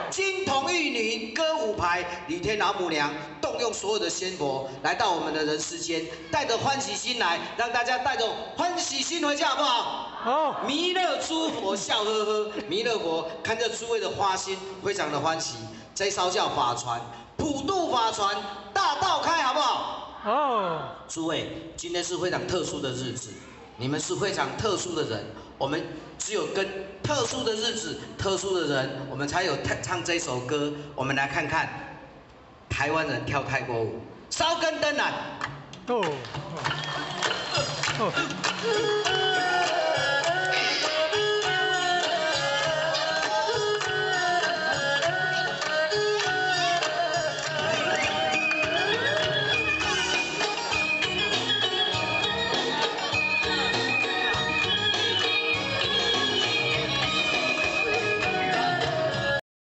金童玉女歌舞排，李天老母娘動用所有的仙佛來到我們的人世間，帶着歡喜心來，讓大家帶着歡喜心回家，好不好？好。彌勒諸佛笑呵呵，彌勒佛看着諸位的花心，非常的歡喜。這艘叫法船，普渡法船，大道開，好不好？好。諸位，今天是非常特殊的日子，你們是非常特殊的人，我們只有跟特殊的日子、特殊的人，我們才有唱這首歌。我們來看看台灣人跳泰國舞，燒根燈來。哦。哦。